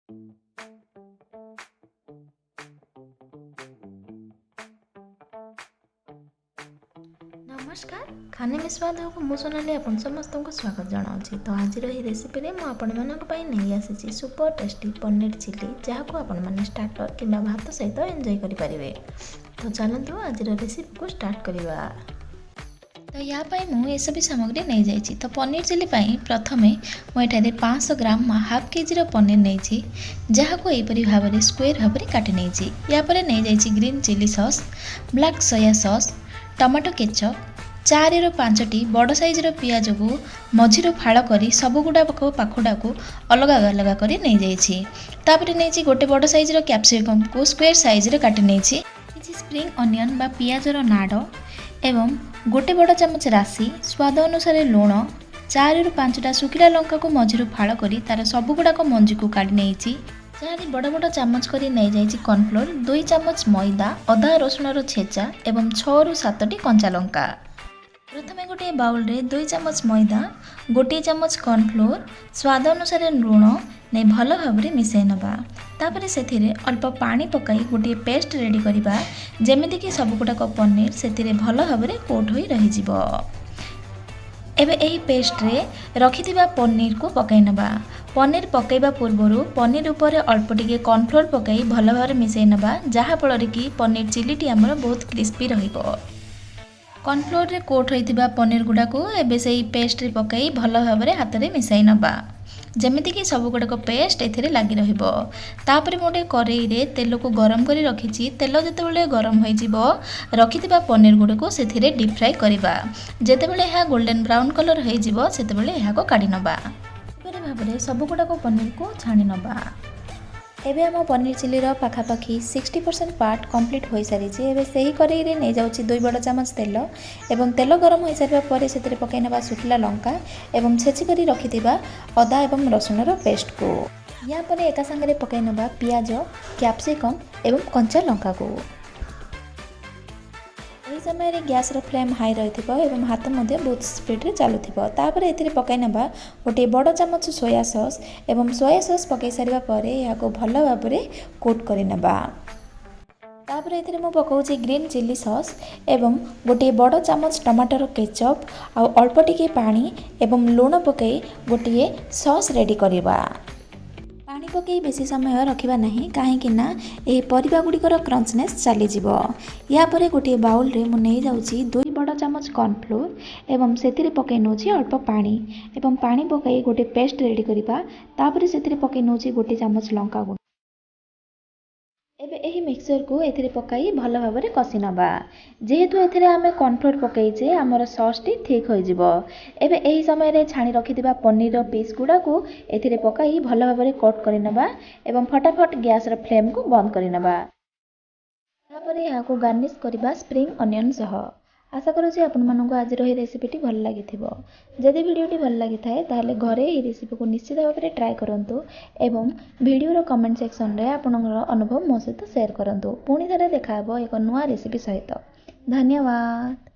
ନମସ୍କାର, ଖାନେ ମେ ସ୍ୱାଦକୁ ମୁଁ ସୋନାଲି ଆପଣ ସମସ୍ତଙ୍କୁ ସ୍ୱାଗତ ଜଣାଉଛି। ତ ଆଜିର ଏହି ରେସିପିରେ ମୁଁ ଆପଣମାନଙ୍କ ପାଇଁ ନେଇ ଆସିଛି ସୁପର ଟେଷ୍ଟି ପନିର ଚିଲି, ଯାହାକୁ ଆପଣମାନେ ଷ୍ଟାର୍ଟର କିମ୍ବା ଭାତ ସହିତ ଏନ୍ଜୟ କରିପାରିବେ। ତ ଚାଲନ୍ତୁ ଆଜିର ରେସିପିକୁ ଷ୍ଟାର୍ଟ କରିବା। ତ ୟା ପାଇଁ ମୁଁ ଏସବୁ ସାମଗ୍ରୀ ନେଇଯାଇଛି। ତ ପନିର ଚିଲି ପାଇଁ ପ୍ରଥମେ ମୁଁ ଏଠାରେ 500 ଗ୍ରାମ ହାଫ୍ କେଜିର ପନିର ନେଇଛି, ଯାହାକୁ ଏହିପରି ଭାବରେ ସ୍କୋୟାର ଭାବରେ କାଟି ନେଇଛି। ୟା ପରେ ନେଇଯାଇଛି green chilli sauce, black soya sauce, tomato ketchup, 4ରୁ 5ଟି ବଡ଼ ସାଇଜ୍ର ପିଆଜକୁ ମଝିରୁ ଫାଳ କରି ସବୁଗୁଡ଼ାକ ପାଖୁଡ଼ାକୁ ଅଲଗା ଅଲଗା କରି ନେଇଯାଇଛି। ତାପରେ ନେଇଛି ଗୋଟେ ବଡ଼ ସାଇଜ୍ର କ୍ୟାପ୍ସିକମ୍କୁ ସ୍କୋୟାର ସାଇଜ୍ରେ କାଟି ନେଇଛି, କିଛି ସ୍ପ୍ରିଙ୍ଗ ଅନିଅନ୍ ବା ପିଆଜର ନାଡ଼ ଏବଂ ଗୋଟେ ବଡ଼ ଚାମଚ ରାଶି, ସ୍ୱାଦ ଅନୁସାରେ ଲୁଣ, 4ରୁ 5ଟା ଶୁଖିଲା ଲଙ୍କାକୁ ମଝିରୁ ଫାଳ କରି ତା'ର ସବୁଗୁଡ଼ାକ ମଞ୍ଜିକୁ କାଢ଼ି ନେଇଛି। 4 ବଡ଼ ବଡ଼ ଚାମଚ କରି ନେଇଯାଇଛି କର୍ଣ୍ଣଫ୍ଲୋର୍, 2 ଚାମଚ ମଇଦା, ଅଦା ରସୁଣର ଛେଚା ଏବଂ 6ରୁ 7ଟି କଞ୍ଚା ଲଙ୍କା। ପ୍ରଥମେ ଗୋଟିଏ ବାଉଲରେ 2 ଚାମଚ ମଇଦା, 1 ଚାମଚ କର୍ଣ୍ଣଫ୍ଲୋର୍, ସ୍ୱାଦ ଅନୁସାରେ ଲୁଣ ନେଇ ଭଲ ଭାବରେ ମିଶାଇ ନେବା। ତାପରେ ସେଥିରେ ଅଳ୍ପ ପାଣି ପକାଇ ଗୋଟିଏ ପେଷ୍ଟ ରେଡ଼ି କରିବା, ଯେମିତିକି ସବୁଗୁଡ଼ାକ ପନିର ସେଥିରେ ଭଲ ଭାବରେ କୋଟ୍ ହୋଇ ରହିଯିବ। ଏବେ ଏହି ପେଷ୍ଟରେ ରଖିଥିବା ପନିରକୁ ପକାଇ ନେବା। ପନିର ପକାଇବା ପୂର୍ବରୁ ପନିର ଉପରେ ଅଳ୍ପ ଟିକେ କର୍ଣ୍ଣଫ୍ଲୋର୍ ପକାଇ ଭଲ ଭାବରେ ମିଶାଇ ନେବା, ଯାହାଫଳରେ କି ପନିର ଚିଲିଟି ଆମର ବହୁତ କ୍ରିସ୍ପି ରହିବ। କର୍ଣ୍ଣଫ୍ଲୋର୍ରେ କୋଟ୍ ହୋଇଥିବା ପନିର ଗୁଡ଼ାକୁ ଏବେ ସେଇ ପେଷ୍ଟରେ ପକାଇ ଭଲ ଭାବରେ ହାତରେ ମିଶାଇ ନେବା, ଯେମିତିକି ସବୁଗୁଡ଼ାକ ପେଷ୍ଟ ଏଥିରେ ଲାଗି ରହିବ। ତାପରେ ମୁଁ ଗୋଟେ କରେଇରେ ତେଲକୁ ଗରମ କରି ରଖିଛି। ତେଲ ଯେତେବେଳେ ଗରମ ହୋଇଯିବ, ରଖିଥିବା ପନିର ଗୁଡ଼ିକୁ ସେଥିରେ ଡିପ୍ ଫ୍ରାଏ କରିବା। ଯେତେବେଳେ ଏହା ଗୋଲ୍ଡେନ୍ ବ୍ରାଉନ୍ କଲର୍ ହୋଇଯିବ, ସେତେବେଳେ ଏହାକୁ କାଢ଼ି ନେବା। ଏପରି ଭାବରେ ସବୁଗୁଡ଼ାକ ପନିରକୁ ଛାଣି ନେବା। ଏବେ ଆମ ପନିର ଚିଲିର ପାଖାପାଖି 60% ପାର୍ଟ କମ୍ପ୍ଲିଟ୍ ହୋଇସାରିଛି। ଏବେ ସେହି କରେଇରେ ନେଇଯାଉଛି 2 ବଡ଼ ଚାମଚ ତେଲ ଏବଂ ତେଲ ଗରମ ହୋଇସାରିବା ପରେ ସେଥିରେ ପକାଇ ନେବା ଶୁଖିଲା ଲଙ୍କା ଏବଂ ଛେଚି କରି ରଖିଥିବା ଅଦା ଏବଂ ରସୁଣର ପେଷ୍ଟକୁ। ୟା ପରେ ଏକା ସାଙ୍ଗରେ ପକାଇ ନେବା ପିଆଜ, କ୍ୟାପ୍ସିକମ୍ ଏବଂ କଞ୍ଚା ଲଙ୍କାକୁ। ଏହି ସମୟରେ ଗ୍ୟାସ୍ର ଫ୍ଲେମ୍ ହାଇ ରହିଥିବ ଏବଂ ହାତ ମଧ୍ୟ ବହୁତ ସ୍ପିଡ଼ରେ ଚାଲୁଥିବ। ତାପରେ ଏଥିରେ ପକାଇ ନେବା ଗୋଟିଏ ବଡ଼ ଚାମଚ ସୋୟା ସସ୍ ଏବଂ ସୋୟା ସସ୍ ପକାଇ ସାରିବା ପରେ ଏହାକୁ ଭଲ ଭାବରେ କୋଟ୍ କରିନେବା। ତାପରେ ଏଥିରେ ମୁଁ ପକାଉଛି ଗ୍ରୀନ୍ ଚିଲି ସସ୍ ଏବଂ ଗୋଟିଏ ବଡ଼ ଚାମଚ ଟମାଟୋର କେଚଅପ୍ ଆଉ ଅଳ୍ପ ଟିକେ ପାଣି ଏବଂ ଲୁଣ ପକାଇ ଗୋଟିଏ ସସ୍ ରେଡ଼ି କରିବା। ପାଣି ପକାଇ ବେଶୀ ସମୟ ରଖିବା ନାହିଁ, କାହିଁକି ନା ଏହି ପରିବା ଗୁଡ଼ିକର କ୍ରଞ୍ଚନେସ୍ ଚାଲିଯିବ। ୟା ପରେ ଗୋଟିଏ ବାଉଲରେ ମୁଁ ନେଇଯାଉଛି 2 ବଡ଼ ଚାମଚ କର୍ଣ୍ଣଫ୍ଲୋର୍ ଏବଂ ସେଥିରେ ପକାଇ ନେଉଛି ଅଳ୍ପ ପାଣି ଏବଂ ପାଣି ପକାଇ ଗୋଟିଏ ପେଷ୍ଟ ରେଡ଼ି କରିବା। ତାପରେ ସେଥିରେ ପକାଇ ନେଉଛି 1 ଚାମଚ ଲଙ୍କା ଗୁଣ୍ଡ। ଏବେ ଏହି ମିକ୍ସଚରକୁ ଏଥିରେ ପକାଇ ଭଲ ଭାବରେ କଷି ନେବା। ଯେହେତୁ ଏଥିରେ ଆମେ କର୍ଣ୍ଣଫ୍ଲୋର୍ ପକାଇଛେ, ଆମର ସସ୍ଟି ଥିକ୍ ହୋଇଯିବ। ଏବେ ଏହି ସମୟରେ ଛାଣି ରଖିଥିବା ପନିରର ପିସ୍ ଗୁଡ଼ାକୁ ଏଥିରେ ପକାଇ ଭଲ ଭାବରେ କୋଟ୍ କରିନେବା ଏବଂ ଫଟାଫଟ ଗ୍ୟାସ୍ର ଫ୍ଲେମ୍କୁ ବନ୍ଦ କରିନେବା। ତାପରେ ଏହାକୁ ଗାର୍ନିଶ୍ କରିବା ସ୍ପ୍ରିଙ୍ଗ ଅନିଅନ୍ ସହ। ଆଶା କରୁଛି ଆପଣମାନଙ୍କୁ ଆଜିର ଏହି ରେସିପିଟି ଭଲ ଲାଗିଥିବ। ଯଦି ଭିଡ଼ିଓଟି ଭଲ ଲାଗିଥାଏ, ତାହେଲେ ଘରେ ଏହି ରେସିପିକୁ ନିଶ୍ଚିତ ଭାବରେ ଟ୍ରାଏ କରନ୍ତୁ ଏବଂ ଭିଡ଼ିଓର କମେଣ୍ଟ ସେକ୍ସନରେ ଆପଣଙ୍କର ଅନୁଭବ ମୋ ସହିତ ସେୟାର କରନ୍ତୁ। ପୁଣି ଥରେ ଦେଖାହେବ ଏକ ନୂଆ ରେସିପି ସହିତ। ଧନ୍ୟବାଦ।